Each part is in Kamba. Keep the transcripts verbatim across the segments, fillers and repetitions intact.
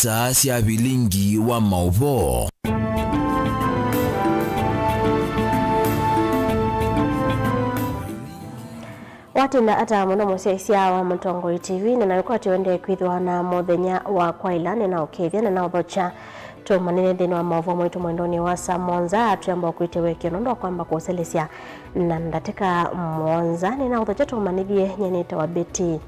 Saa sya vilingi wa maũvoo. Watinda ata mũno mũsyaĩĩsya wa Mũtongoi T V, nĩnaũkwatya ũendee kwĩthĩwa na mũthenya wa kwaĩla, nĩnaũkethya, nĩnaũthokya. Tũmanĩle nthĩnĩ wa maũvoo maitũ mwendonĩ wa saa mũonza, twĩamba kwĩtĩw'e kĩo nũndũ wa kwamba kũũselesya na ndatĩka mũonza. Nĩnaũthokya tũmanĩthye, nyie nĩtawa Betty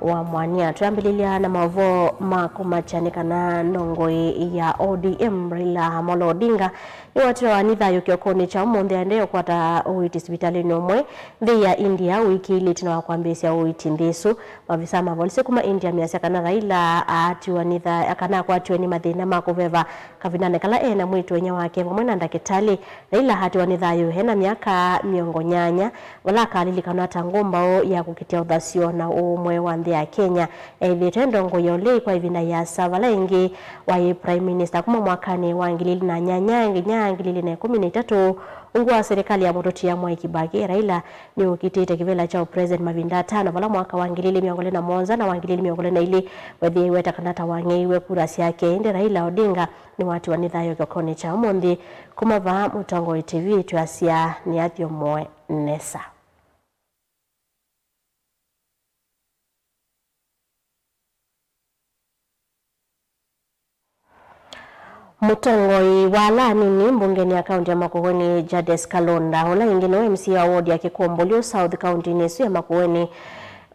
wa Mwania. Twĩambĩlĩlya na maũvoo ma kũmakya nĩ kana ndongoi ya O D M Raila Amolo Odinga nĩwatiwa nĩ thayũ kĩokonĩ kya ũmũnthĩ aendee ũkwata ũiiti sivitalĩnĩ ũmwe nthĩ ya India wiki ilĩ ĩtina wa kwambĩĩsya ũiiti nthĩ ĩsu. Mavisaa ma volisi kuma India measya kana Raila aatiwa nĩ tha-, kana akwatiwe nĩ mathĩna ma kũveva kavindanĩ kala e na mwĩĩtu-a-inyia wake vamwe na ndakĩtalĩ. Raila atiwa nĩ thayũ e na myaka mĩongo nyanya, vala akalilikanwa ta ngũmbaũ ya kũkitĩa ũthasyo na ũũmwe wa nthĩ ya Kenya. Ethĩĩtwe ndongoi ya ũlei kwa ĩvinda ĩasa, vala ĩngĩ waĩ Prime Minister kuma mwakanĩ wa ngili ilĩ na nyanya nginya ngili ilĩ na ĩkũmi na itatũ. Ungu wa silikalĩ ya mũtũtia Mwai Kibaki, Raila nĩũkitĩte kĩvĩla kya ũpresident mavinda atano, vala mwaka wa ngili ilĩ mĩongo ĩlĩ na mũonza na wa ngili ilĩ mĩongo ĩlĩ na ilĩ wethĩiwe ta kana ta wang'eiwe kura syake. Ĩndĩ Raila Odinga nĩwatiwa nĩ thayũ kĩokonĩ kya ũmũnthĩ. Kuma vaa, Mũtongoi T V twĩasya nĩathyomoe nesa. Mũtongoi wa ala anini mbungenĩ ya kaunti ya Makueni, Jades Kalonda, ũla ĩngĩ nĩwe M C A wa wodi ya Kĩkũmbũlyũ South kauntinĩ ĩsu ya Makueni,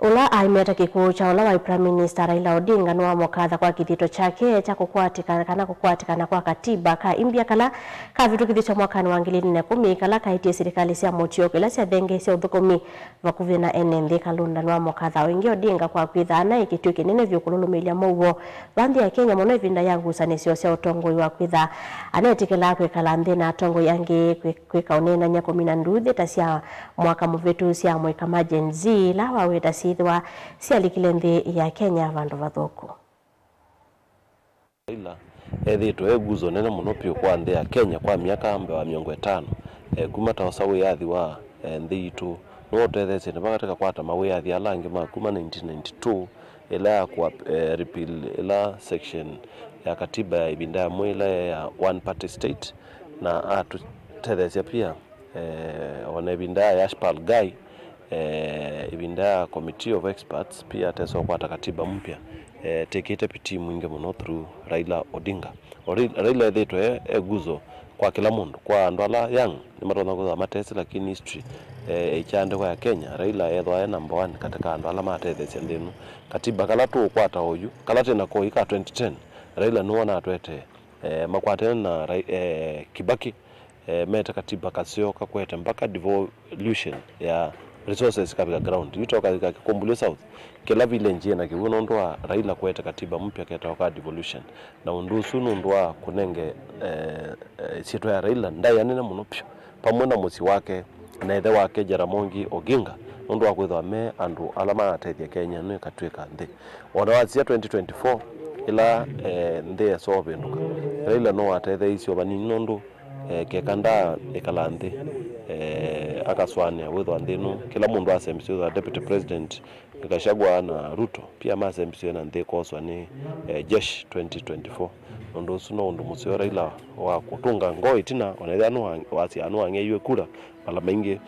ũla aimeta kĩkw'ũ kya ũla waĩ Prime Minister Raila Odinga, nĩwamũkatha kwa kĩthito kyake kya kũkwatĩkana kana kũkwatĩkana kwa katiba ka India kala kavĩtũkĩthisye mwakanĩ wa ngili ilĩ na ĩkũmi, kala kaĩtye silikalĩ sya mũtiũko ila syathengeesye ũthũkũmi vakuvĩ na ene nthĩ. Kalonda nĩwamũkatha o ĩngĩ Odinga kwa kwĩtha anaĩ kĩtw'ĩ kĩnene vyũ kũlũlũmĩĩlya mũuo va nthĩ ya Kenya, mũno ĩvinda ya ngusanĩsyo sya ũtongoi wa kwĩtha anetĩkĩlaa kwĩkala nthĩ na atongoi angĩ kwĩ-, kwĩka ũneenany'a kũmina nduuthĩ ta sya mwaka mũvĩtu sya amũika ma Gen Z, ila waweta syĩthĩwa syalikile nthĩ ya Kenya vandũ vathũku. Raila ethĩĩtwe e nguzo nene mũno vyũ kwa nthĩ ya Kenya kwa myaka mbee wa mĩongo ĩtano. E, kuma ta osa wĩyathi wa, e, nthĩ yitũ, nĩwe ũtetheesye nĩ vaka tĩkakwata mawĩyathi ala angĩ ma kuma nineteen ninety-two, ĩla ya kũa, e, repeal ĩla section ya katiba ya ĩvinda ya mwĩ ĩla ya one party state, na atũtetheesya pia, e, o na ĩvinda ya Yashpal Ghai, e, ĩvinda ya committee of experts pia atesa ũkwata katiba mpya, e, tĩkĩte pitii mwingĩ mũno through Raila Odinga. O Rai-, Raila ethĩĩtwe e, e nguzo kwa kĩla mũndũ, kwa andũ ala young nĩmatonya kwĩthwa matesĩ, lakini history, e, ĩkyaandĩkwa ya Kenya, Raila ethwa e number one katĩ ka andũ ala matetheesya nthĩ ĩno. Katiba kala tũũkwata oyu, kala twĩ na koi ka twenty ten, Raila nĩwe wanatwetee, e, makwatene na Rai-, e, Kibaki, e, mete katiba kaseo kakwete mpaka devolution ya resources kavika ground. Yu toka kavika Kĩkũmbũlyũ South, kĩla village yĩna kĩw'ũ nũndũ wa Raila kũete katiba mpya ketawa ka devolution. Na ũndũ ũsu nũndũ wa kũnenge, e, e, syĩtwa ya Raila ndaĩa nene mũno vyũ, vamwe na mũsyĩ wake na ĩthe wake Jaramogi Oginga, nũndũ wa kwĩthwa me andũ ala manatethya Kenya nĩ katw'ĩka nthĩ. O na wasisya twenty twenty-four, ĩla, e, nthĩ yesa ũvĩndũka, Raila no watetheeisye o vanini nũndũ, e, keka ndaa ĩkala nthĩ, e, akasũanĩa wĩthwa nthĩ ĩno, kĩla mũndũ asembisye wĩthwa deputy president Gachagua na Ruto pia masembisye na nthĩ ĩkoswa nĩ, e, jeshi twenty twenty-four. Ũndũ ũsu no ũndũ mũseo Raila wa kũtũnga ngoo ĩtina, o na ethĩwa nĩ wa-, wasyaa nĩwang'eiwe kura mala maingĩ,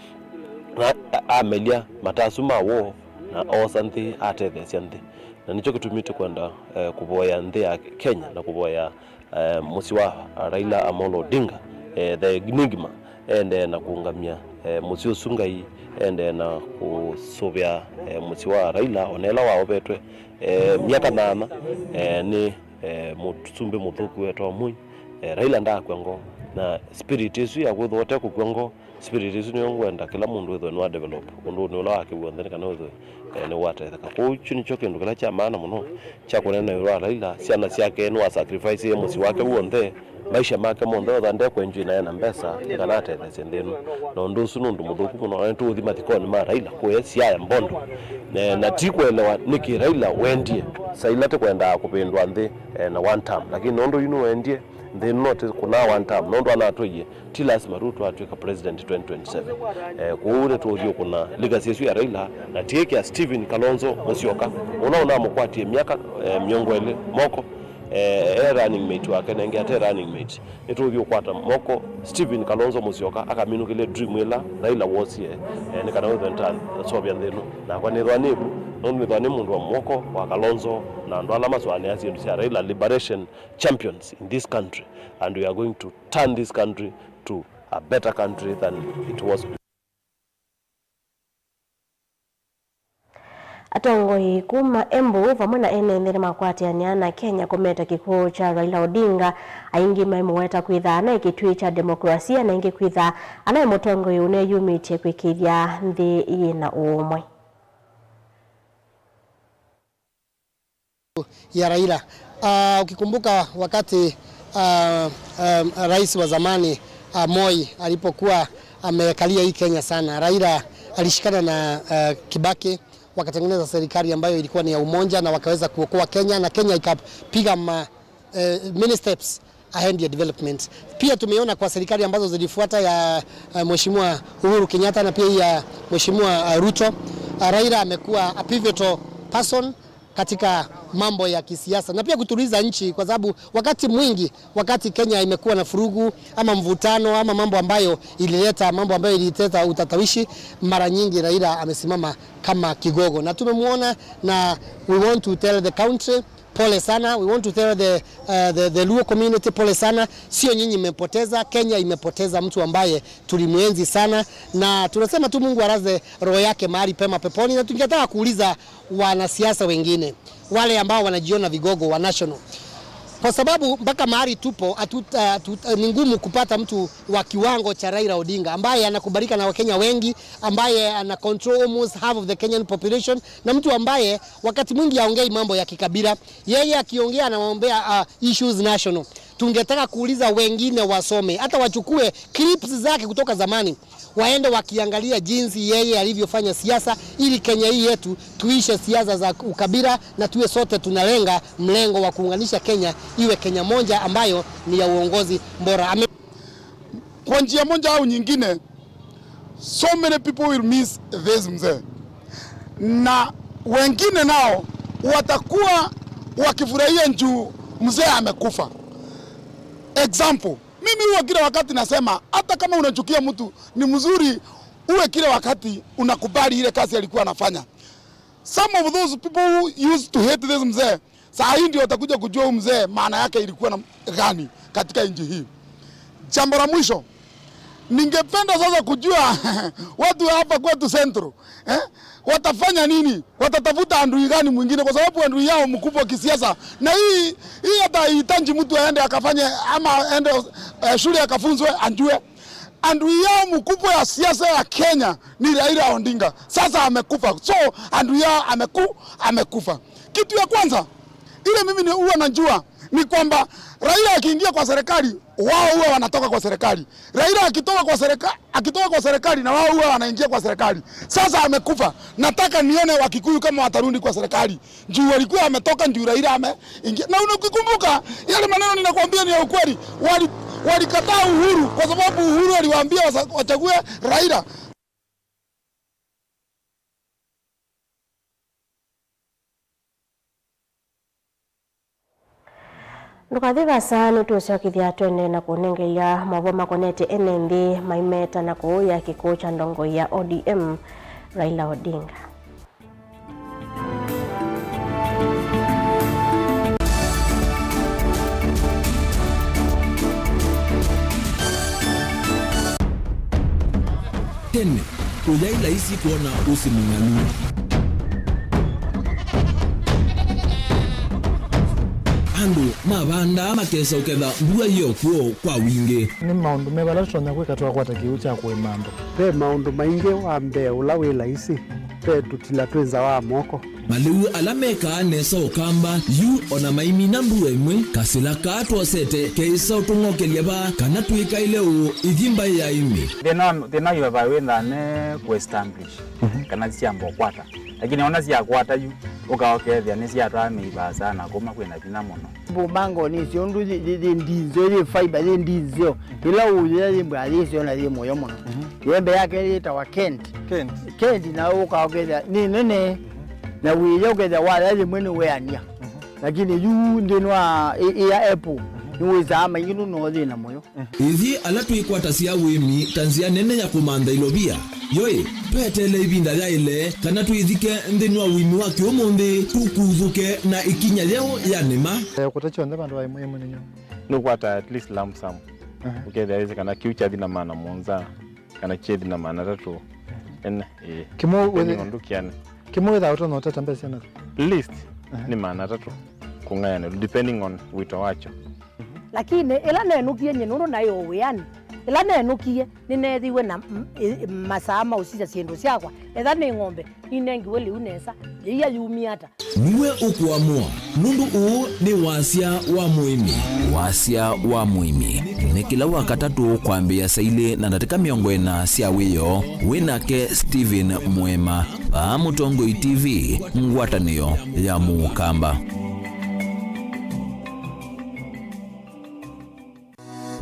na a-, amelya mata asu ma woo na oosa nthĩ, atetheesya nthĩ. Na nĩkyo kĩtumi tũkwenda, e, kũvoya nthĩ ya Kenya na kũvoya, e, mũsyĩ wa Raila Amolo Odinga, e, the Enigma, endee na kũũngamya, e, mũsyĩ ũsu Ngai, endee na kũsũvĩa, e, mũsyĩ wa Raila, o na ĩla waovetwe, e, myaka nana, e, nĩ, e, mũsumbĩ mũthũku wetawa Moi. E, Raila ndaakw'a ngoo, na spirit ĩsu ya kwĩthwa ũte kũkw'a ngoo, spirit ĩsu nĩyo ngwenda kĩla mũndũ wĩthwe nĩwa develop ũndũnĩ ũla wake w'onthe, nĩ kana wĩthwe, e, nĩwatetheka. Kwoou kyu nĩkyo kĩndũ kĩla kya maana mũno kya kũneena ĩũlũ wa Raila. Syana syake nĩwa sacrifice mũsyĩ wake w'onthe, maisha make monthe, otha ndekwenjwa na ena mbesa nĩ kana atetheesye nthĩ ĩno. Na ũndũ ũsu nĩ ũndũ mũthũku mũno, na nĩtũũthi mathikonĩ ma Raila kũya Siaya Mbondo. E, na ti kũelewa nĩkĩ Raila wendie. Saa ila tĩkwendaa kũvĩndũa nthĩ, e, na one term, lakini nũndũ yu nĩwendie nthĩ ĩno, no tĩkũnaa one term, nũndũ anatwĩie ti lasima Ruto atw'ĩka president twenty twenty-seven. Eh, kwoou nĩtũũthiũkũna legacy ĩsu ya Raila, na tiĩkĩa Stephen Kalonzo Musyoka, ũla ũnamũkwatie myaka, eh, mĩongo ĩlĩ moko, Eh, e running mate wake, nenge ate running mate. Nĩtũũthi ũkwata moko, Stephen Kalonzo Musyoka akaminũkĩlye dream ĩla Raila wosie, eh, nĩ kana wĩthwe nĩtasovya nthĩ ĩno. Nakwa nĩthwa nĩ vu, nũndũ nĩthwa nĩ mũndũ wa moko wa Kalonzo na andũ ala masũanĩa syĩndũ sya Raila, liberation champions in this country, and we are going to turn this country to a better country than it was before. Atongoi kuma Embu vamwe na ene nthĩ nĩmakwatĩanĩa na Kenya kũmeta kĩkw'ũ kya Raila Odinga, aingĩ maimũweta kwĩtha anaĩ kĩtuĩ kya demokrasia na aingĩ kwĩtha anaĩ mũtongoi ũneyumĩtye kwĩkĩĩthya nthĩ yĩna ũũmwe. Ya Raila. Ah, ukikumbuka wakati, ah, um, rais wa zamani, ah, Moi alipokuwa amekalia hii Kenya sana, Raila alishikana na, ah, Kibaki, wakatengeneza serikali ambayo ilikuwa ni ya umoja na wakaweza kuokoa Kenya na Kenya ikapiga ma, eh, many steps ahead ya development. Pia tumeona kwa serikali ambazo zilifuata ya, eh, Mheshimiwa Uhuru Kenyatta na pia hii ya Mheshimiwa, eh, Ruto, eh, Raila amekuwa a pivotal person katika mambo ya kisiasa na pia kutuliza nchi, kwa sababu wakati mwingi, wakati Kenya imekuwa na furugu ama mvutano ama mambo ambayo ilileta, mambo ambayo ilileta utatawishi, mara nyingi Raila amesimama kama kigogo, na tumemwona, na we want to tell the country pole sana. We want to tell the, uh, the, the Luo community pole sana. Sio nyinyi mmepoteza, Kenya imepoteza mtu ambaye tulimwenzi sana, na tunasema tu Mungu alaze roho yake mahali pema peponi. Na tungetaka kuuliza wanasiasa wengine, wale ambao wanajiona vigogo wa national, kwa sababu mpaka mahali tupo hatuta-, hatuta-, ni ngumu kupata mtu wa kiwango cha Raila Odinga ambaye anakubalika na Wakenya wengi, ambaye ana control almost half of the Kenyan population, na mtu ambaye wakati mwingi haongei mambo ya kikabila. Yeye akiongea anaombea, uh, issues national. Tungetaka kuuliza wengine wasome, hata wachukue clips zake kutoka zamani, waende wakiangalia jinsi yeye alivyofanya siasa ili Kenya hii yetu tuishe siasa za ukabila na tuwe sote tunalenga mlengo wa kuunganisha Kenya iwe Kenya moja ambayo ni ya uongozi bora. Ame- Kwa njia moja au nyingine, so many people will miss this mzee, na wengine nao watakuwa wakifurahia juu mzee amekufa. Example, mimi huwa kila wakati nasema, hata kama unachukia mtu, ni mzuri uwe kila wakati unakubali ile kazi alikuwa anafanya. Some of those people who used to hate this mzee, saa hii ndio watakuja kujua huyu mzee maana yake ilikuwa na gani katika nchi hii. Jambo la mwisho, ningependa sasa kujua watu hapa kwetu Central, eh, watafanya nini? Watatafuta adui gani mwingine? Kwa sababu adui yao mkubwa kisiasa, na hii, hii hata haihitaji mtu aende akafanye ama aende, eh, shule akafunzwe ajue. Adui yao mkubwa ya siasa ya Kenya ni Raila Odinga. Sasa amekufa. So, adui yao ameku-, amekufa. Kitu ya kwanza, ile mimi ni huwa najua ni kwamba Raila akiingia kwa serikali, wao huwa wanatoka kwa serikali. Raila akitoka kwa serika-, akitoka kwa serikali na wao huwa wanaingia kwa serikali. Sasa amekufa. Nataka nione Wakikuyu kama watarudi kwa serikali. Juu walikuwa wametoka, juu Raila ameingia. Na unakikumbuka yale maneno ninakwambia ni ya ukweli. Wali-, walikataa Uhuru kwa sababu Uhuru aliwaambia wasa-, wachague Raila. Ndũkathi vaasa, nĩtũũsyokethya tũendee na kũnengeia maũvoo makonetye ene nthĩ maimeta na kũũya kĩkw'ũ kya ndongoi ya O D M, Raila Odinga. Tene, kũyaĩ laisi kwona ũsĩ mũng'alu. Andũ mavandaa makesa ũketha mbua yĩ o kw'o kwa wingĩ. Nĩ maũndũ meva ala tũtonya kwĩka twakwata kĩw'ũ kya kũĩma andũ? Ve maũndũ maingĩ. Wa mbee, ũla wĩ laisi, ve tũtila twĩ nza wa moko. Malĩu ala mekaa nesa ũkamba yu o na maimina mbua ĩmwe, kasĩla kaa twosete keĩsa ũtũng'okelya vaa kana twĩkaĩle ũũ ithi mbaĩ ya ĩmĩ. Thĩna wa, thĩna wa vaa wĩthaa ne kũ establish, mhm, kana syamba ũkwata. Lakini ona syakwata yu, ũka ũkethĩa nĩsyatwaa mĩi vaasa na kũma kwĩna vinya mũno. Mbumangoni icio ũndũ yĩ, yĩ, yĩ ndinzeo, yĩ fiber, yĩ ndinzeo. Ĩla ũyĩa yĩ mbwa yĩseo na yĩ mũyo mũno. Mhm. Yembe yake yĩtawa Kent. Kent. Kent, na ũka ũkethĩa nĩ nene. Mhm. Na wĩya ũkethĩa waya yĩmwe nĩ weania. Mhm. Lakini yu nthĩnĩ wa ĩ- ĩa Apple, nĩwĩsaa maingĩ nũndũ no thĩna mũyo. Ithyĩ ala twĩkwatasya ũĩmi ta nzĩa nene ya kũmantha ilovia, yoĩ, tweteele ĩvinda yaĩle kana twĩthike nthĩnĩ wa ũĩmi wa kĩũmũnthĩ, tũkuthũke na ĩkinya yeũ ya nĩma. Eh, kũta kyonthe vandũ va ĩmwe ĩmwe nĩ nyũmba. Nũkwata at least lump sum. Aha. Ũkethĩa wĩsĩ kana kĩu kyathi na maana mũonza, kana kyethi na maana atatũ. Ene, ĩĩ. Kĩmwe wĩthĩ- Depending on ndũkĩane. Kĩmwe wĩthaa ũtonya ũtata mbesa syana? Least, aha, nĩ maana atatũ kũng'ayanĩlwa, depending on wĩto wakyo. Lakini ĩla nenũkie nyie nũndũ naĩ o wĩanĩ, ĩla nenũkie nĩneethiwe na m- ĩ- masaa ma ũsisya syĩndũ syakwa, etha nĩ ng'ombe, ninengiwe lĩu nesa, yĩia yumie ata? Nĩwe ũkũamũa, nũndũ ũũ nĩ wasya wa mũĩmi. Wasya wa mũĩmi nĩ kĩla Wakatatũ kwambĩĩa saa ilĩ na ndatĩka mĩongo ĩna sya wĩoo. Wĩ nake Stephen Mwema, vaa Mũtongoi T V, ngwatanĩo ya Mũkamba.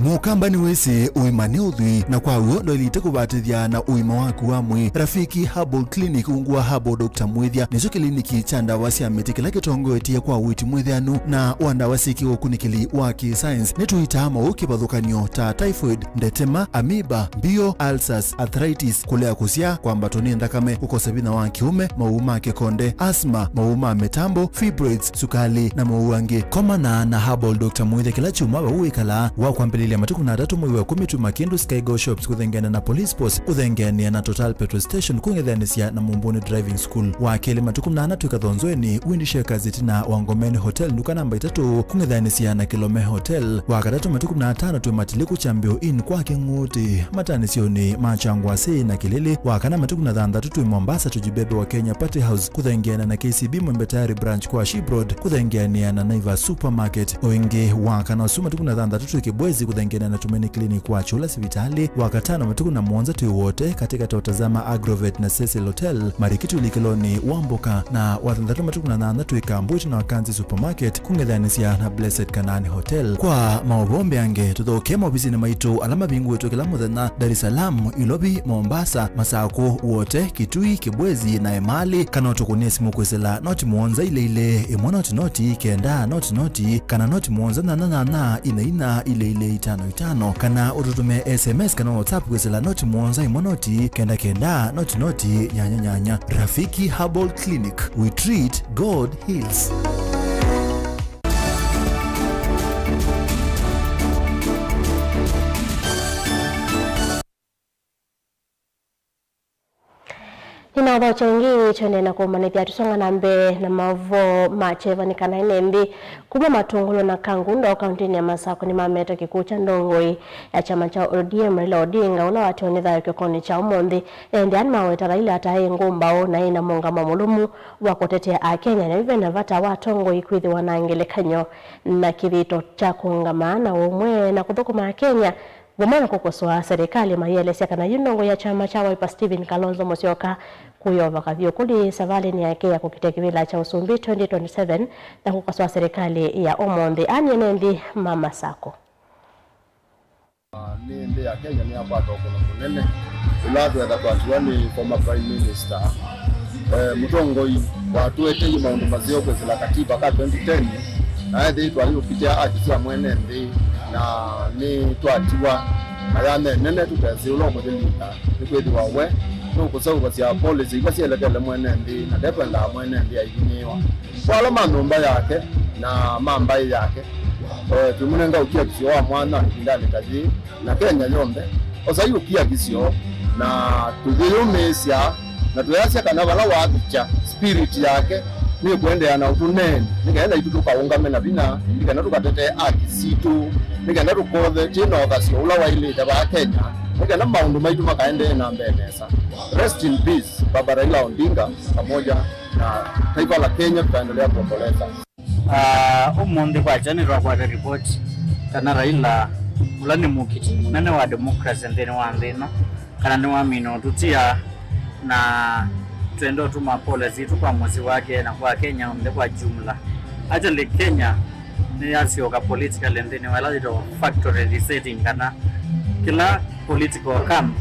Mũkamba nĩwĩsĩ ũima nĩ ũthwii, na kwa w'o ndwaĩlĩte kũvatĩthya na ũima waku wa mwĩĩ. Rafiki Herbal Clinic ungu wa Herbal Doctor Mwĩthya nĩkyo kĩliniki kya ndawa sya mĩtĩ kĩla kĩtongoetye kwa ũiiti mwĩthĩanu na wa ndawa syĩ kĩũkunĩkĩli wa kĩ-science. Nĩtũitaa maũũ kĩvathũkany'o ta typhoid, ndetema, amoeba, mbio, ulcers, arthritis, kũlea kũsyaa, kwambatwa nĩ nthakame, kũkosa vinya wa kĩũme, maũũ ma kĩkonde, asthma, maũũ ma mĩtambo, fibroids, sukali, na maũũ angĩ. Komana na Herbal Doctor Mwĩthya kĩla kyumwa vau wĩkalaa, wa kwambĩlĩlya matukũ na atatũ mwei wa ĩkũmi tuma kĩndũ Skygo Shops kũthengeana na Police Post, kũthengeanĩa na Total Petrol Station, kũng'ethanĩsya na Mumbuni Driving School. Wa kelĩ matukũ mnana twĩ Kathonzweni, Windy Shakers ĩtina wa Ngomeni Hotel, nduka namba itatũ, kũng'ethanĩsya na Kilome Hotel. Wa katatũ matukũ mnatano twĩ Matiliku Kyambĩo Inn kwa Kĩng'ũtĩ, matanĩsyonĩ ma Kyangwasĩ na Kĩlĩlĩ. Wa kana matukũ na thanthatũ twĩ Mombasa, Tujibebe wa Kenya Party House, kũthengeana na K C B Mwembe Tayari Branch kwa Ship Road, kũthengeanĩa na Naivas Supermarket. O ĩngĩ, wa kana ũsu matukũ na thanthatũ twĩ Kibwezi, kũthengeanĩa na Tumaini Clinic kwa Chula sivitalĩ. Wa katano matukũ na mũonza twĩ Wote, katika Totazama Agrovet na Cecil Hotel, Marikiti ũlikĩlonĩ wa Mboka. Na wa thanthatũ matukũ na nyanya twĩ Kambwiti na Wakanzi Supermarket, kũng'ethanĩsya na Blessed Kanani Hotel. Kwa maũvoo mbeange, tũthokee maovisinĩ maitũ ala mavingũĩtwe kĩla mũthenya, Dar es Salaam, Ilovi, Mombasa, Masakũ, Wote, Kitui, Kibwezi na Emali, kana ũtũkũnĩe simũ kwĩsĩla noti mũonza ilĩ ilĩ, ĩmwe noti noti, kenda noti noti, kana noti mũonza nyanya nyanya, ina ina, ilĩ ilĩ, itano itano, kana ũtũtũmĩe S M S kana WhatsApp kwĩsĩla noti mũonza ĩmwe noti, kenda kenda, noti noti, nyanya nyanya. Rafiki Herbal Clinic, we treat, God heals. Nĩnaũthokya ĩngĩ, twendee na kũmanyĩthya tũsonga na mbee na maũvoo ma kyeva nĩ kana ene nthĩ kuma Matũngũlũ na Kangundo kaũntĩnĩ ya Masakũ nĩmamete kĩkw'ũ kya ndongoi ya kyama kya O D M Raila Odinga, ũla watiwa nĩ thayũ kĩkonĩ kya ũmũnthĩ. Ene nthĩ aa nĩmaweta Raila ta ĩ ngũmbaũ na ĩna mũngamo mũlũmu wa kũtetea Akenya, na yu vena vata wa atongoi kwĩthĩwa na ngelekany'o na kĩthito kya kũũngama na ũmwe na kũthũkũma Akenya vamwe na kũkosoa serikali, mayĩelesya kana yu ndongoi ya kyama kya Wiper Stephen Kalonzo Musyoka kũyovaka vyũ kũlĩ savalĩnĩ yake ya kũkita kĩvĩla kya ũsumbĩ twenty twenty-seven na kũkosoa serikali ya ũmũnthĩ. Aa nĩ ene nthĩ ma Masakũ. Nĩ nthĩ ya Kenya nĩyakwata ũkũno mũnene, ũla twetha twatiwa nĩ former Prime Minister, eh, mũtongoi watũeteie maũndũ maseo kwĩsĩla katiba ka twenty ten, na ethĩĩtwe ayũkitĩa haki sya mwene nthĩ, na nĩtwatiwa na yanya ĩnene tũtesĩ ũla ũkũtũlinda, nĩkwĩthĩwa we nũkũseũvasya policy ila syelekele mwene nthĩ, na ndekwendaa mwene nthĩ aivinyĩĩwa. Kwa ala ma nyũmba yake na ma mbaĩ yake, eh, twĩmũnenga ũkiakisyo wa mwanya ĩvindanĩ ta yĩĩ, na Kenya yonthe, osai ũkiakisyo na tũyĩyũmĩĩsya, na twĩasya kana vala wathikya spirit yake nĩkũendeea na ũtũneeni, nĩ kenda naitũ tũkaũngame na vinya, nĩ kenda tũkatetee haki sitũ, nĩ kenda tũkothe twĩ na ũthasyo ũla waĩlĩte vaa Kenya, nĩ kenda maũndũ maitũ makaendee na mbee nesa. Rest in peace, Baba Raila Odinga, pamoja na taifa la Kenya tutaendelea kuomboleza. Ah, ũmũnthĩ kwakya nĩtwakwata ripoti kana Raila, ũla nĩ mũkiti mũnene wa democracy nthĩnĩ wa nthĩ ĩno, kana nĩwamina ũtũtia, na twenda ũtuma pole sitũ kwa mũsyĩ wake na kwa Kenya onthe kwa jumla. Actually, Kenya nĩyasyoka politically nthĩnĩ wa ĩla yĩtawa factory resetting, kana kĩla political camp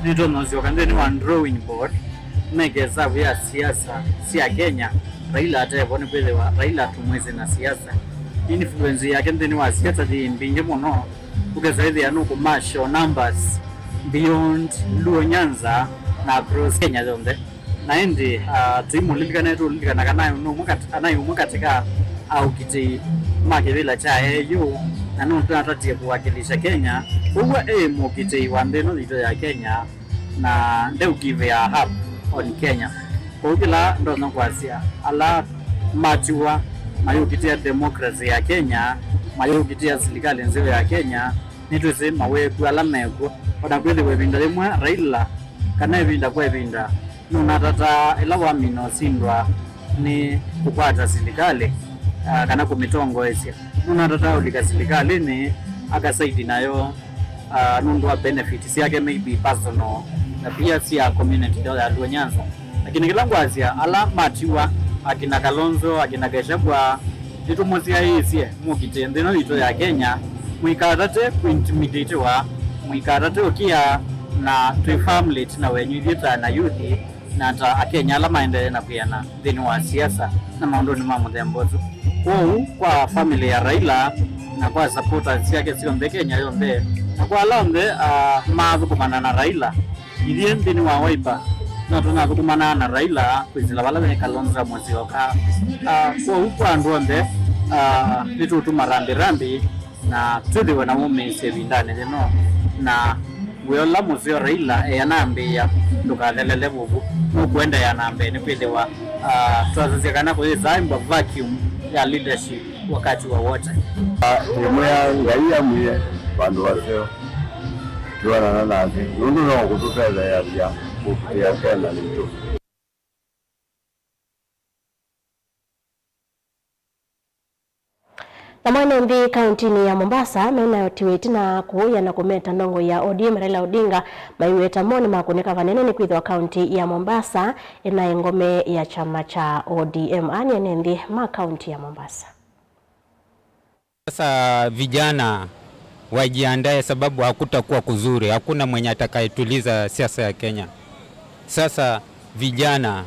nĩtonya ũsyoka nthĩnĩ wa drawing board, meke ĩsavu ya siasa sya Kenya, Raila atevo, nĩkwĩthĩwa Raila tũmwĩsĩ na siasa. Influence yake nthĩnĩ wa siasa yĩ mbingĩ mũno, ũkesa ĩthĩa nũkũmasha numbers beyond Luo Nyanza na across Kenya yonthe. Na ĩndĩ, ah, tũimũlilikana, tũlilikana kana nĩ ũmwe kat-, anaĩ ũmwe katĩ ka aũkitĩi ma kĩvĩla kya A U, na nũnatatie kũwakilisha Kenya. Ũw'o e mũkitĩi wa nthĩ ĩno yitũ ya Kenya, na ndeũkivĩa up on Kenya. Kwoou kĩla ndonya kwasya, ala matiwa mayũkitĩa democracy ya Kenya, mayũkitĩa silikalĩ nzeo ya Kenya, nĩtwĩsĩ maweku ala mekw'o. O na kwĩthĩwa ĩvinda yĩmwe Raila, kana ĩvinda kwa ĩvinda, nũnatataa ĩla wamina ũsindwa nĩ kũkwata silikalĩ, ah, kana kũmĩtongoesya. Nũnatataa ũlika silikalĩnĩ, akasaidi nayo, ah, nũndũ wa benefit syake, maybe personal, na pia sya community ya Luo Nyanza. Lakini kĩla ngwasya, ala matiwa, akina Kalonzo, akina Gachagua, nĩtũmũsyaĩĩsye mũkitĩe nthĩ ĩno yitũ ya Kenya, mũikatate kũintimidatiwa, mũikatate ũkia, na twĩ family ĩtina wenyu ithyĩ ta na youth, na ta Akenya ala maendee na kwĩana nthĩnĩ wa siasa na maũndũnĩ ma mũthemba ũsu. Kwoou kwa family ya Raila na kwa supporters syake syonthe Kenya yonthe, na kwa ala onthe, ah, mathũkũmana na Raila, ithyĩ nthĩnĩ wa Wiper no tũnathũkũmanaa na Raila kwĩsĩla vala ve Kalonzo Musyoka. Ah, kwoou kwa andũ onthe, ah, nĩtũtũma rambirambi na twĩthĩwe na wũmĩĩsyo ĩvindanĩ yĩno, na wĩa ũla mũseo Raila eanambĩĩa ndũkathelele vuvu, nũkũendeea na mbee, nĩkwĩthĩwa, ah, twasasya kana kũyĩsaa ĩmbwa vacuum ya leadership wakati wowote. Tũimwĩa Ngai amwĩe vandũ vaseo twĩonana nake, nũndũ no kũtũtetheeasya kũkitĩa Kenya yitũ. Namo ene nthĩ kauntinĩ ya Mombasa menayotiwe ĩtina kũũya na kũmeta ndongoi ya O D M Raila Odinga maiweta mo nĩmakũnĩka vanene nĩkwĩthĩwa kaunti ya Mombasa ĩnaĩ ngome ya kyama kya O D M. Aa nĩ ene nthĩ ma kaunti ya Mombasa. Sasa vijana wajiandae, sababu hakutakuwa kuzuri, hakuna mwenye atakayetuliza siasa ya Kenya. Sasa vijana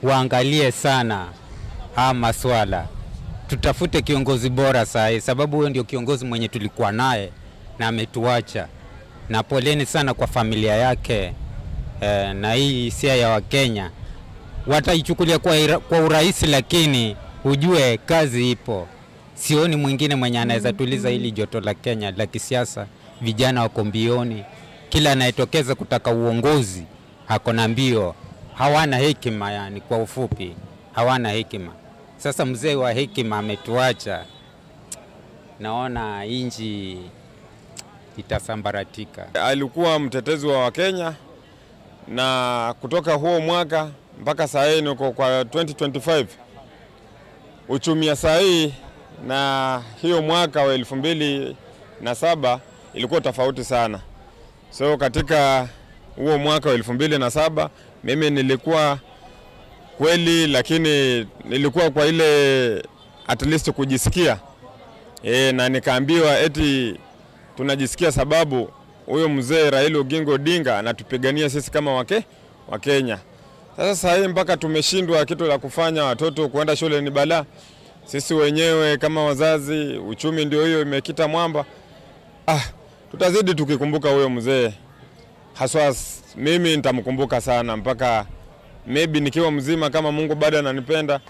waangalie sana haya maswala, tutafute kiongozi bora saa hii, sababu huyo ndio kiongozi mwenye tulikuwa naye na ametuacha. Na poleni sana kwa familia yake, eh, na hii hisia ya Wakenya wataichukulia kwa ira-, kwa urahisi, lakini ujue kazi ipo. Sioni mwingine mwenye anaweza tuliza hili joto la Kenya la kisiasa. Vijana wako mbioni, kila anayetokeza kutaka uongozi ako na mbio. Hawana hekima, yani, kwa ufupi, hawana hekima. Sasa mzee wa hekima ametuacha, naona nchi itasambaratika. Alikuwa mtetezi wa Wakenya, na kutoka huo mwaka mpaka saa hii niko kwa twenty twenty-five, uchumi ya saa hii na hiyo mwaka wa elfu mbili na saba ilikuwa tofauti sana. So katika huo mwaka wa elfu mbili na saba mimi nilikuwa kweli, lakini nilikuwa kwa ile at least kujisikia. E, na nikaambiwa eti tunajisikia sababu huyo mzee Raila Oginga Odinga anatupigania sisi kama wake, wa Kenya. Sasa saa hii mpaka tumeshindwa kitu la kufanya, watoto kuenda shule ni balaa. Sisi wenyewe kama wazazi, uchumi ndio hiyo imekita mwamba. Ah, tutazidi tukikumbuka huyo mzee. Haswa s-, mimi nitamkumbuka sana mpaka maybe nikiwa mzima, kama Mungu bado ananipenda,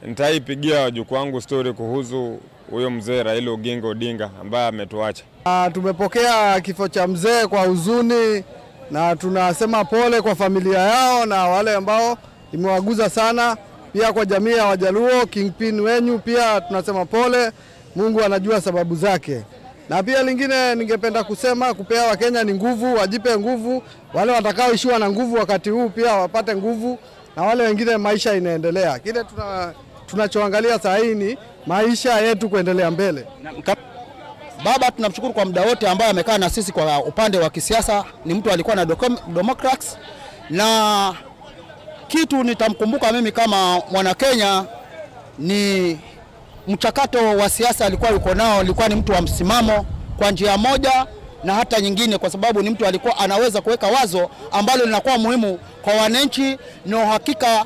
nitaipigia wajukuu wangu story kuhusu huyo mzee Raila Oginga Odinga ambaye ametuacha. Ah, tumepokea kifo cha mzee kwa huzuni na tunasema pole kwa familia yao na wale ambao imewaguza sana. Pia kwa jamii ya Wajaluo, kingpin wenyu pia tunasema pole. Mungu anajua sababu zake. Na pia lingine ningependa kusema, kupea Wakenya ni nguvu, wajipe nguvu. Wale watakaoishiwa na nguvu wakati huu pia wapate nguvu, na wale wengine maisha inaendelea. Kile tuna-, tunachoangalia saa hii ni maisha yetu kuendelea mbele. Na mka-, Baba, tunamshukuru kwa muda wote ambaye amekaa na sisi kwa upande wa kisiasa. Ni mtu alikuwa na dokom-, democrats, na kitu nitamkumbuka mimi kama mwana Kenya ni mchakato wa siasa alikuwa yuko nao, alikuwa ni mtu wa msimamo kwa njia moja na hata nyingine, kwa sababu ni mtu alikuwa anaweza kuweka wazo ambalo linakuwa muhimu kwa wananchi na uhakika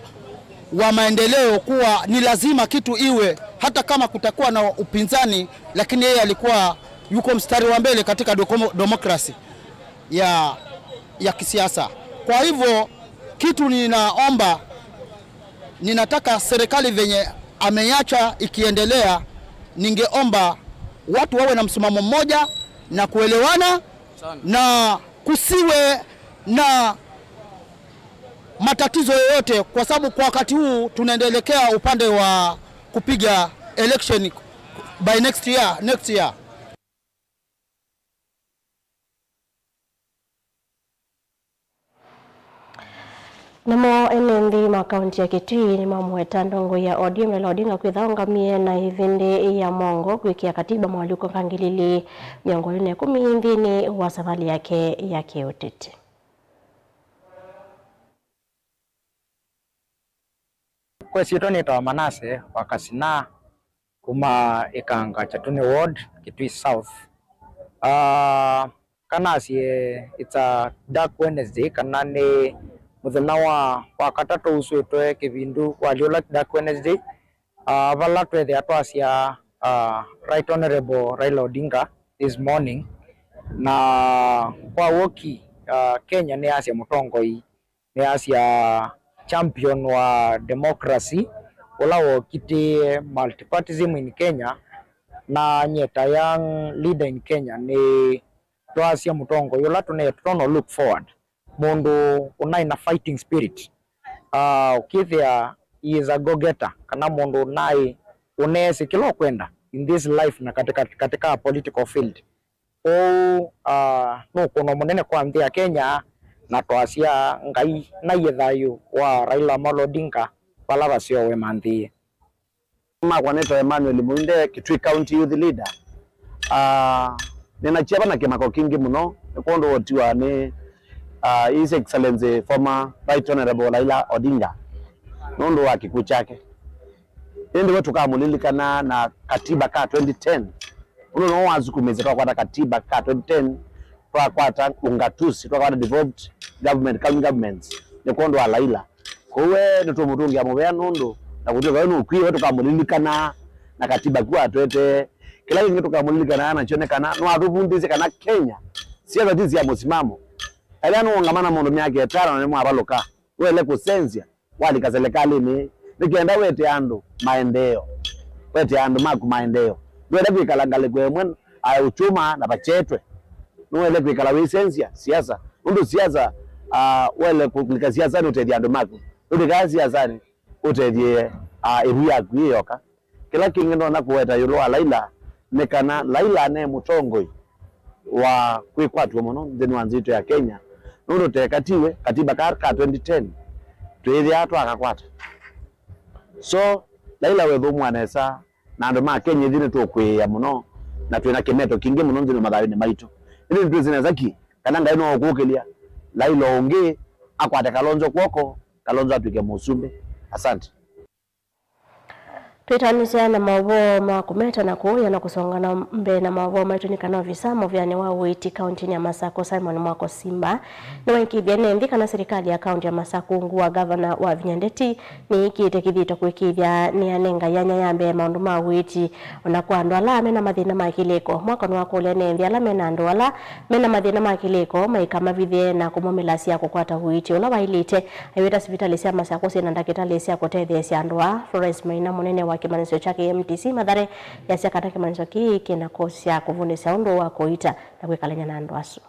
wa maendeleo, kuwa ni lazima kitu iwe, hata kama kutakuwa na upinzani, lakini yeye alikuwa yuko mstari wa mbele katika dokomo-, demokrasi ya, ya kisiasa. Kwa hivyo, kitu ninaomba, ninataka serikali venye ameiacha ikiendelea, ningeomba watu wawe na msimamo mmoja na kuelewana na kusiwe na matatizo yoyote, kwa sababu kwa wakati huu tunaendelekea upande wa kupiga election by next year, next year. Namo ene nthĩ ma kaunti ya Kitui nĩmamũweta ndongoi ya O D M Raila Odinga kwĩtha aũngamie na ĩvĩndĩ ya mũongo kwĩkĩa katiba moalyũko ka ngili ilĩ mĩongo ĩlĩ na ĩkũmi nthĩnĩ wa savalĩ yake ya kĩũteti. Kwa ĩsyĩtwa nĩtawa Manase wa Kasina, kuma Ĩkanga, Kyatũnĩ Ward, Kitui South. Ah, kana asye, it's a dark Wednesday, kana nĩ mũthenya wa, wa katatũ usũĩtwe kĩvindu walĩ ũla dark Wednesday, ah, vala twethĩa twasya, ah, Right Honorable Raila Odinga this morning. Na kwa woki, ah, Kenya nĩyasya mũtongoi, nĩyasya champion wa democracy, ũla wokitĩe multipartyism in Kenya, na nyie ta young leader in Kenya, nĩ twasya mũtongoi ũla tũne-, tũtono look forward, mũndũ ũnaĩ na fighting spirit, ah, ũkĩthĩa he is a go-getter, kana mũndũ ũnaĩ ũneesĩ kĩla ũkwenda in this life na katika, katika political field. Kwoou, ah, nũkũno mũnene kwa nthĩ ya Kenya, na twasya Ngai naiye thayũ wa Raila Amolo Odinga vala vaseũwe manthĩĩe. Makwa nĩtawa Emmanuel Muinde, Kitui County Youth Leader. Ah, nĩnakyeva na kĩmako kingĩ mũno nĩ kwondũ wotiwa nĩ, ah, His Excellency former Right Honorable Raila Odinga nũndũ wa kĩkw'ũ kyake. Ĩndĩ we tũkamũlilikana na katiba ka twenty ten. Ũndũ nĩw'o wasukumĩsye twakwata katiba ka twenty ten, twakwata ungatuzi, twakwata devolved government, county governments, nĩ kwondũ wa Raila. Kwoou we nĩtũmũtũngĩa mũvea nũndũ na kũtw'ĩka we nũkwie, we tũkamũlilikanaa na katiba ku atwetee. Kĩla kĩngĩ tũkamũlilikanaa nakyo nĩ kana nĩwatũvundĩsye kana Kenya siasa ti sya mũsimamo. Ethĩa nũũngama na mũndũ myaka ĩtano na nĩmwavalũka, wele kũsenzya. Walika selekalĩnĩ nĩ kenda wete andũ maendeeo, wete andũ maku maendeeo. Ndwenda kwĩkala ngalĩko ĩmwe, a, ũkyũma na vakyetwe. Nĩwele kwĩkala wĩsenzya siasa, nũndũ siasa, a, wele kũlika siasanĩ ũtethya andũ maku. Ndũlĩkaa siasanĩ ũtethye, a, ĩvu yaku yĩ yoka. Kĩla kĩngĩ ndonya kũweta ĩũlũ wa Raila nĩ kana Raila ne mũtongoi wa kwĩkwatw'a mũno nthĩnĩ wa nthĩ yitũ ya Kenya, nũndũ teka tiwe katiba ka, ka twenty ten twĩthĩaa twakakwata. So, Raila wethũmũa nesa na andũ ma Kenya ithyĩ nĩtũkwĩĩa mũno, na twĩ na kĩmeto kingĩ mũno nthĩnĩ wa mathayũnĩ maitũ. Ĩndĩ nĩtwĩsĩ nesa ki kana Ngai no ũkũkĩlya Raila ũngĩ akwate Kalonzo kw'oko, Kalonzo atw'ĩke mũsumbĩ. Asante. Twĩtanĩsya na maũvoo ma kũmeta na kũũya na kũsonga na mbee na maũvoo maitũ nĩ kana ovisa mũvĩanĩ wa ũiiti kauntinĩ ya Masakũ, Simon Mwako Simba, nĩwaĩkĩĩthya ene nthĩ kana silikalĩ ya kaunti ya Masakũ ungu wa ngavana Wavinya Ndeti nĩyĩkĩĩte kĩthito kũĩkĩĩthya nĩyanenga yanya ya mbee maũndũ ma ũiiti o na kwa andũ ala me na mathĩna ma kĩlĩko. Mwako nĩwakũlya ene nthĩ ala me na andũ ala me na mathĩna ma kĩlĩko maikamavithye na kũmomĩlasya kũkwata ũiiti ũla waĩlĩte. Aiweta sivitalĩ sya Masakũ syĩ na ndakĩtalĩ sya kũtetheesya andũ aa. Florence Maina, mũnene wa kĩmanyĩsyo kya K M T C Mathare, easya kana kĩmanyĩsyo kĩĩ kĩ na kosi sya kũvundĩsya ũndũ wa kũita na kwĩkalany'a na andũ asu.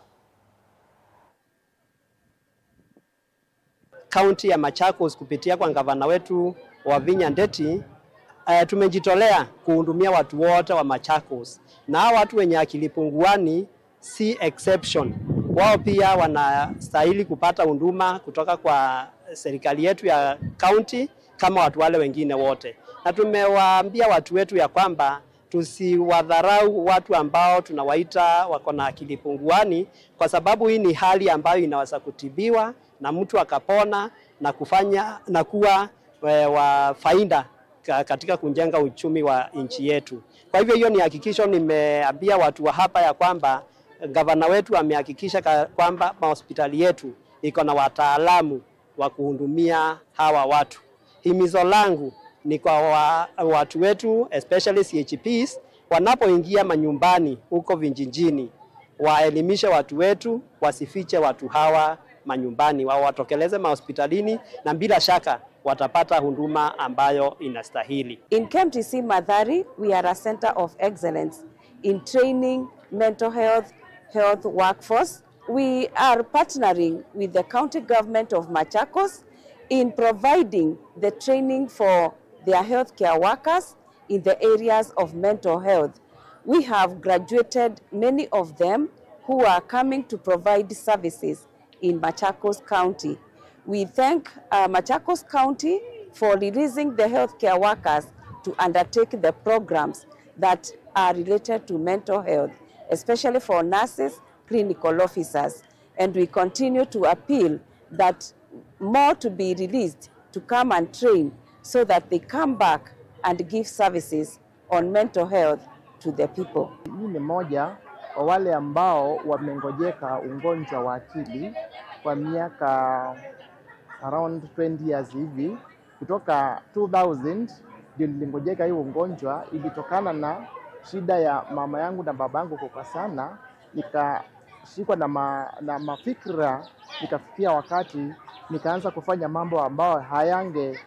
Kaunti ya Machakos kupitia kwa gavana wetu Wavinya Ndeti, eh, tumejitolea kuhudumia watu wote wa Machakos. Na hawa watu wenye akili punguani si exception. Wao pia wanastahili kupata huduma kutoka kwa serikali yetu ya kaunti kama watu wale wengine wote. Na tumewaambia watu wetu ya kwamba tusiwadharau watu ambao tunawaita wako na akili punguani, kwa sababu hii ni hali ambayo inaweza kutibiwa na mtu akapona na kufanya, na kuwa, eh, wa faida ka-, katika kujenga uchumi wa nchi yetu. Kwa hivyo, hiyo ni hakikisho nimeambia watu wa hapa ya kwamba Gavana wetu amehakikisha ka-, kwamba mahospitali yetu iko na wataalamu wa kuhudumia hawa watu. Himizo langu ni kwa wa-, watu wetu, especially C H Ps, wanapoingia manyumbani huko vijijini, waelimishe watu wetu, wasifiche watu hawa manyumbani, wawatokeleze mahospitalini, na bila shaka watapata huduma ambayo inastahili. In K M T C Mathari, we are a center of excellence in training mental health, health workforce. We are partnering with the county government of Machakos in providing the training for their healthcare workers in the areas of mental health. We have graduated many of them who are coming to provide services in Machakos County. We thank, uh, Machakos County for releasing the healthcare workers to undertake the programs that are related to mental health, especially for nurses, clinical officers. And we continue to appeal that more to be released to come and train so that they come back and give services on mental health to the people. Mimi ni mmoja wa wale ambao wamengojeka ugonjwa wa akili kwa miaka around twenty years hivi. Kutoka two thousand ndio nilingojeka hiyo ugonjwa. Ilitokana na shida ya mama yangu na baba yangu kukosana, nikashikwa na, ma, na mafikira, nikafikia wakati nikaanza kufanya mambo ambayo hayange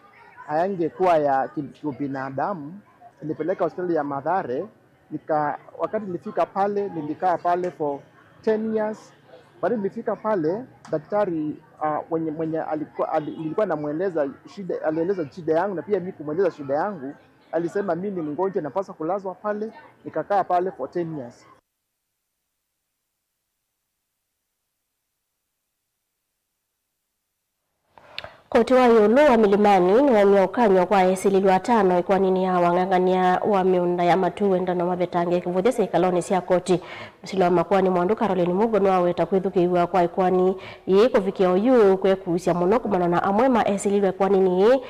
hayangekuwa ya ki-, kibinadamu. Nilipeleka hospitali ya Mathare, nika-, wakati nilifika pale, nilikaa pale for ten years. Baada nilifika pale, daktari, ah, mwenye, mwenye alikuwa, ali-, nilikuwa namweleza shida, alieleza shida yangu na pia mimi kumweleza shida yangu, alisema mimi ni mgonjwa, napaswa kulazwa pale, nikakaa pale for ten years. Koti wa ĩũlũ wa Milimani nĩwaumya ũkany'o kwa esilĩlwa atano ĩkoaninĩ ya wang'ang'ania wa mĩũnda ya matu wendano mavetange kĩvũthya syĩkalonĩ sya koti. Mũsili wa makoani Mwandu Caroline Mugo nĩwaweta kwĩthukĩĩw'a kwa ĩkoani yĩĩ kũvikĩa oyu kwekuusya mũno kumana na amwe ma esilĩlwa ĩkoaninĩ yĩĩ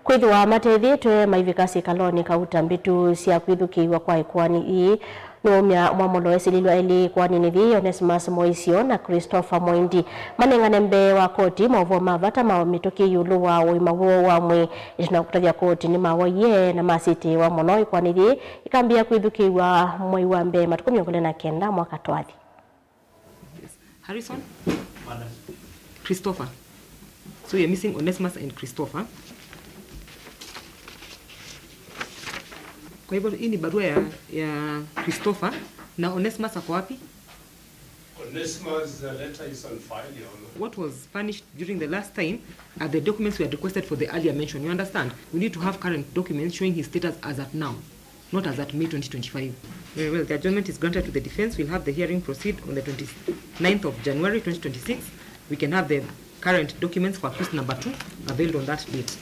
kwĩthĩwa matethĩĩtwe maivika syĩkalonĩ kauta mbĩtu sya kwĩthukĩĩw'a kwa ĩkoani yĩĩ. Nũũmya mwamũlo wesilĩlwa elĩ ĩkoaninĩ yĩĩ, Onesimus Moisio na Christopher Moindi, manengane mbee wa koti maũvoo ma vata ma mĩtũkĩ ĩũlũ wa ũima woo wa mwĩĩ. Ĩtina wa kũtavya koti nĩmawaie na masitĩĩwa mũno ĩkoani yĩĩ ĩkambĩĩa kwĩthukĩĩw'a mwei wa mbee matukũ mĩongo ĩlĩ na kenda mwaka twathi. Yes. Harrison? Madam. Christopher. So you're missing Onesimus and Christopher. Kwa hivyo hii ni barua ya, ya Christopher. Na Onesimus ako wapi? Onesimus, the letter is on file, Your Honor. What was furnished during the last time are the documents we had requested for the earlier mention. You understand? We need to have current documents showing his status as at now, not as at May twenty twenty-five. Very well. The adjournment is granted to the defense. We'll have the hearing proceed on the twenty-ninth of January twenty twenty-six. We can have the current documents for accused number two availed on that date.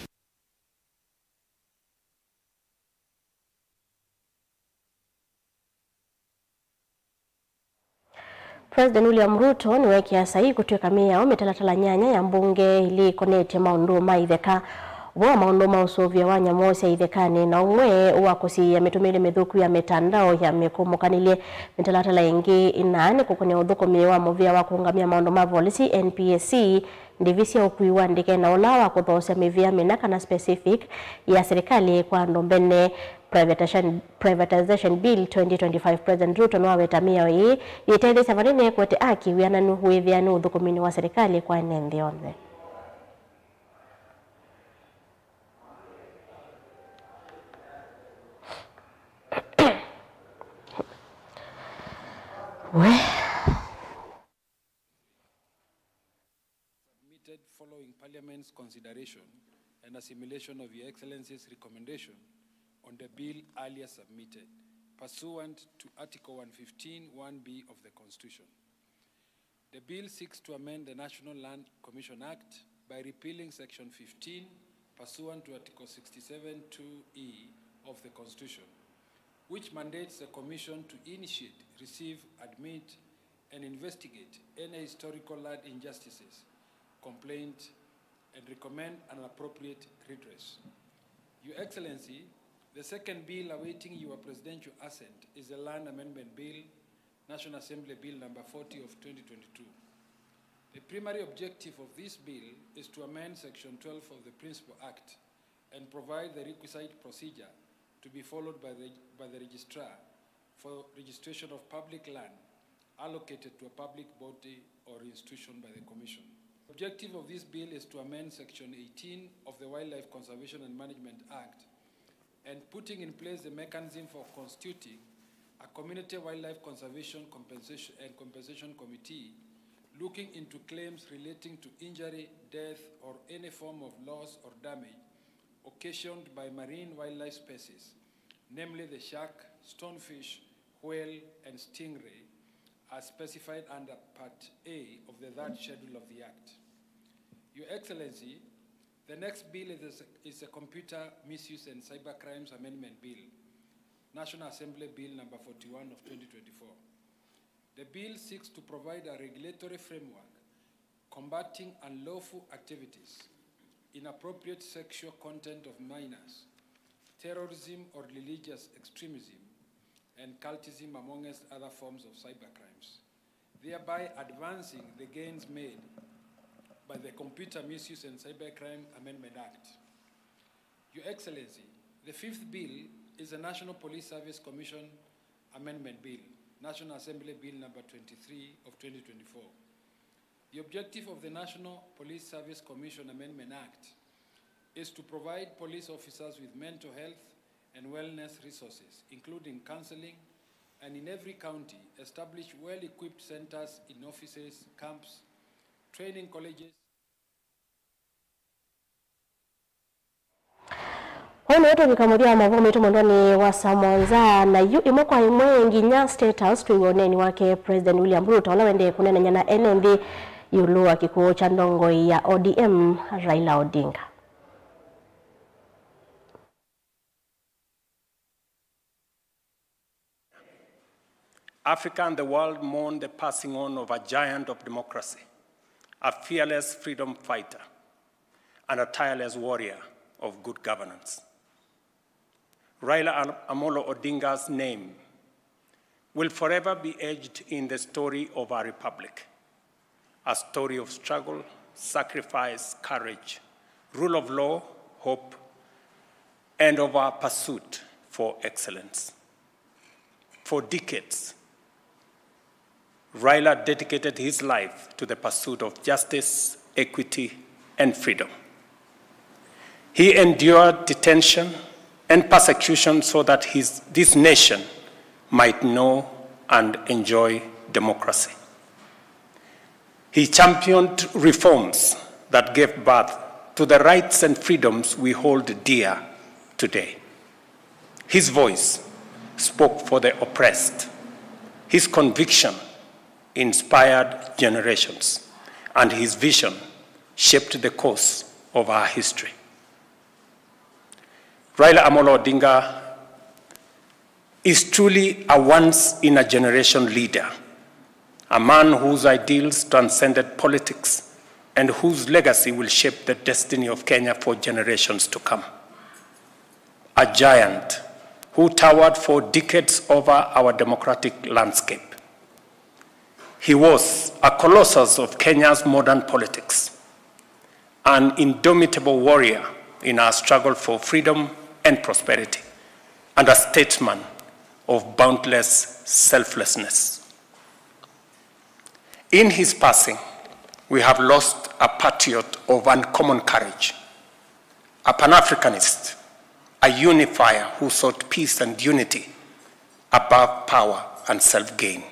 President William Ruto nĩweekĩa saii kũtw'ĩka mĩao mĩtalatala nyanya ya mbunge ĩla ĩkonetye maũndũ ma itheka. Ũvoo wa maũndũ ma ũsũvĩo wa nyamũ sya ithekanĩ na ũmwe wa kũsiĩĩa mĩtũmĩĩle mĩthũku ya mĩtandao ya mĩkũmũkanĩlye. Mĩtalatala ĩngĩ ĩna nĩ kũkũnĩa ũthũkũmi wa mũvĩa wa kũũngamĩa maũndũ ma volisi, N P S C, ndĩvi sya ũkui wa ndeke na ũla wa kũthoosya mĩvĩa mĩna kana specific ya serikali kwa andũ mbene, Privatization, Privatization Bill twenty twenty-five. President Ruto nĩwaweta mĩao ĩĩ yĩtetheesya vanene kũete aki, wĩananu, wĩthĩanu ũthũkũminĩ wa serikali kwa ene nthĩ yonthe. We. Submitted following Parliament's consideration and assimilation of Your Excellency's recommendation on the bill earlier submitted, pursuant to Article one fifteen one B of the Constitution. The bill seeks to amend the National Land Commission Act by repealing Section fifteen, pursuant to Article sixty-seven two E of the Constitution, which mandates the Commission to initiate, receive, admit, and investigate any historical land injustices, complaint, and recommend an appropriate redress. Your Excellency, the second bill awaiting your presidential assent is the Land Amendment Bill National Assembly Bill number forty of twenty twenty-two. The primary objective of this bill is to amend Section twelve of the Principal Act and provide the requisite procedure to be followed by the, by the registrar for registration of public land allocated to a public body or institution by the Commission. Objective of this bill is to amend Section eighteen of the Wildlife Conservation and Management Act and putting in place the mechanism for constituting a community wildlife conservation compensation and compensation committee looking into claims relating to injury, death, or any form of loss or damage occasioned by marine wildlife species, namely the shark, stonefish, whale, and stingray, as specified under Part A of the Third Schedule of the Act. Your Excellency, the next bill is a, is a Computer Misuse and Cybercrimes Amendment Bill, National Assembly Bill number forty-one of twenty twenty-four. The bill seeks to provide a regulatory framework combating unlawful activities, inappropriate sexual content of minors, terrorism or religious extremism, and cultism, amongst other forms of cybercrimes, thereby advancing the gains made by the Computer Misuse and Cybercrime Amendment Act. Your Excellency, the fifth bill is the National Police Service Commission Amendment Bill, National Assembly Bill number twenty-three of twenty twenty-four. The objective of the National Police Service Commission Amendment Act is to provide police officers with mental health and wellness resources, including counseling, and in every county, establish well-equipped centers in offices, camps, training colleges. Ũũ nĩwe tũvika mũthya wa maũvoo maitũ mwendwanĩ wa saa mũonza, na yu ĩmwe kwa ĩmwe nginya State House twĩw'e ũneeni wake President William Ruto, ũla ũendee kũneenany'a na ene nthĩ ĩũlũ wa kĩkw'ũ kya ndongoi ya O D M, Raila Odinga. Africa and the world mourn the passing on of a giant of democracy, a fearless freedom fighter, and a tireless warrior of good governance. Raila Am-, Amolo Odinga's name will forever be etched in the story of our republic, a story of struggle, sacrifice, courage, rule of law, hope, and of our pursuit for excellence. For decades, Raila dedicated his life to the pursuit of justice, equity, and freedom. He endured detention and persecution so that his, this nation might know and enjoy democracy. He championed reforms that gave birth to the rights and freedoms we hold dear today. His voice spoke for the oppressed. His conviction inspired generations, and his vision shaped the course of our history. Raila Amolo Odinga is truly a once-in-a-generation leader, a man whose ideals transcended politics and whose legacy will shape the destiny of Kenya for generations to come. A giant who towered for decades over our democratic landscape. He was a colossus of Kenya's modern politics, an indomitable warrior in our struggle for freedom and prosperity, and a statesman of boundless selflessness. In his passing, we have lost a patriot of uncommon courage, a Pan-Africanist, a unifier who sought peace and unity above power and self-gain,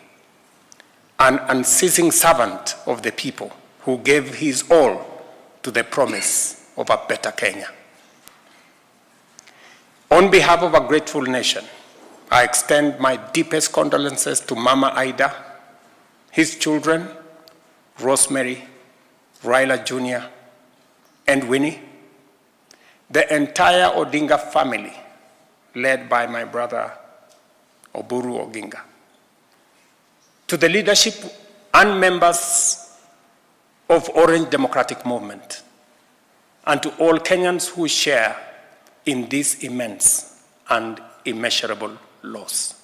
an unceasing servant of the people who gave his all to the promise of a better Kenya. On behalf of a grateful nation, I extend my deepest condolences to Mama Ida, his children, Rosemary, Raila Junior, and Winnie, the entire Odinga family, led by my brother Oburu Oginga, to the leadership and members of Orange Democratic Movement, and to all Kenyans who share in this immense and immeasurable loss.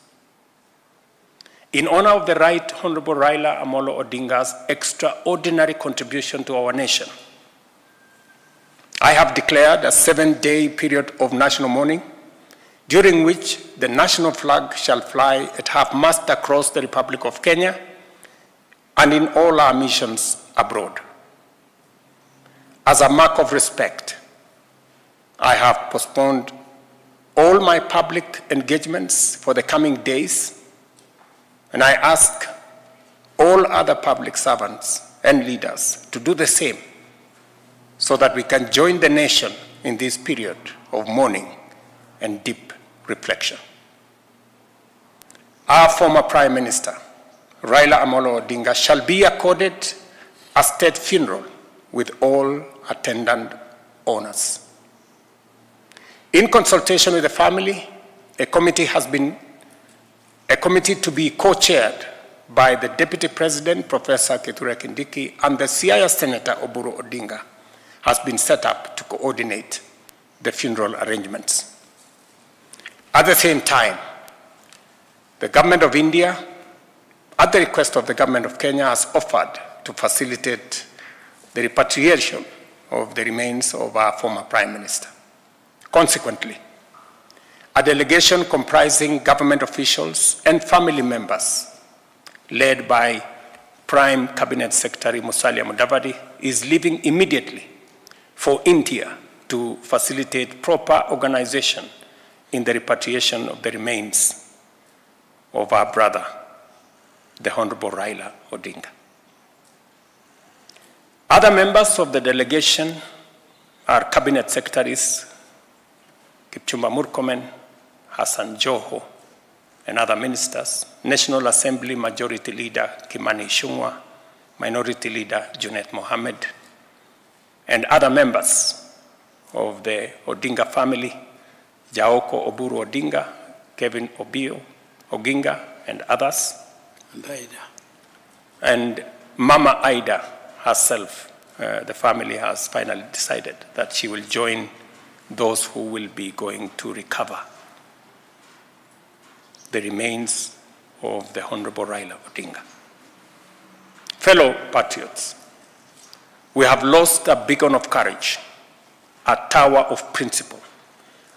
In honor of the Right Honorable Raila Amolo Odinga's extraordinary contribution to our nation, I have declared a seven-day period of national mourning, during which the national flag shall fly at half-mast across the Republic of Kenya and in all our missions abroad. As a mark of respect, I have postponed all my public engagements for the coming days, and I ask all other public servants and leaders to do the same so that we can join the nation in this period of mourning and deep reflection. Our former Prime Minister, Raila Amolo Odinga, shall be accorded a state funeral with all attendant honors. In consultation with the family, a committee has been, a committee to be co-chaired by the Deputy President, Professor Kithure Kindiki, and the Siaya Senator Oburu Odinga has been set up to coordinate the funeral arrangements. At the same time, the Government of India, at the request of the Government of Kenya, has offered to facilitate the repatriation of the remains of our former Prime Minister. Consequently, a delegation comprising government officials and family members, led by Prime Cabinet Secretary Musalia Mudavadi, is leaving immediately for India to facilitate proper organization in the repatriation of the remains of our brother, the Honorable Raila Odinga. Other members of the delegation are Cabinet Secretaries Kipchumba Murkomen, Hassan Joho, and other ministers, National Assembly Majority Leader Kimani Ichung'wah, Minority Leader Junet Mohammed, and other members of the Odinga family, Jaoko Oburu Odinga, Kevin Obio Oginga, and others. And Ida. And Mama Ida herself, uh, the family has finally decided that she will join those who will be going to recover the remains of the Honorable Raila Odinga. Fellow patriots, we have lost a beacon of courage, a tower of principle,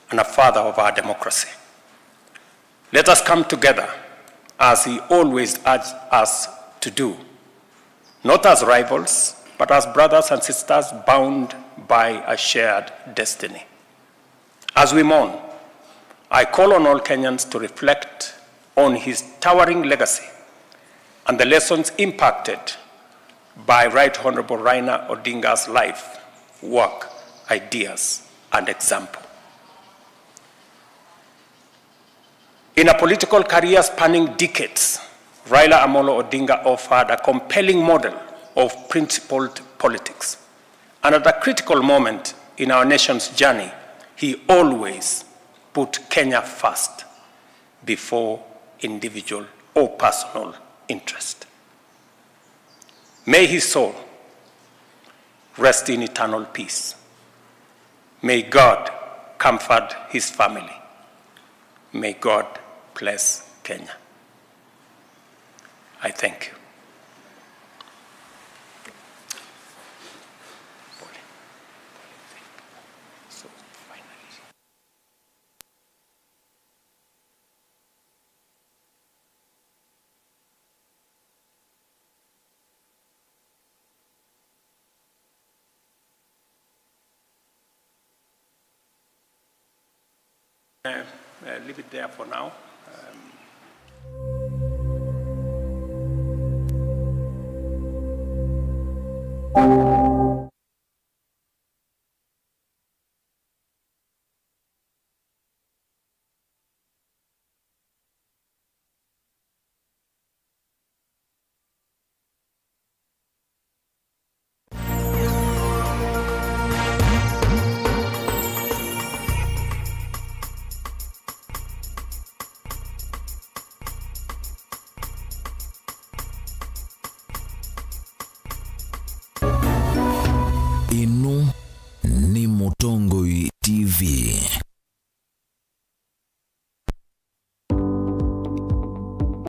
and a father of our democracy. Let us come together as he always urged us to do, not as rivals, but as brothers and sisters bound by a shared destiny. As we mourn, I call on all Kenyans to reflect on his towering legacy and the lessons imparted by Right Honorable Raila Odinga's life, work, ideas, and example. In a political career spanning decades, Raila Amolo Odinga offered a compelling model of principled politics. And at a critical moment in our nation's journey, he always put Kenya first before individual or personal interest. May his soul rest in eternal peace. May God comfort his family. May God bless Kenya. I thank you. Uh, uh, leave it there for now. Um, Ĩno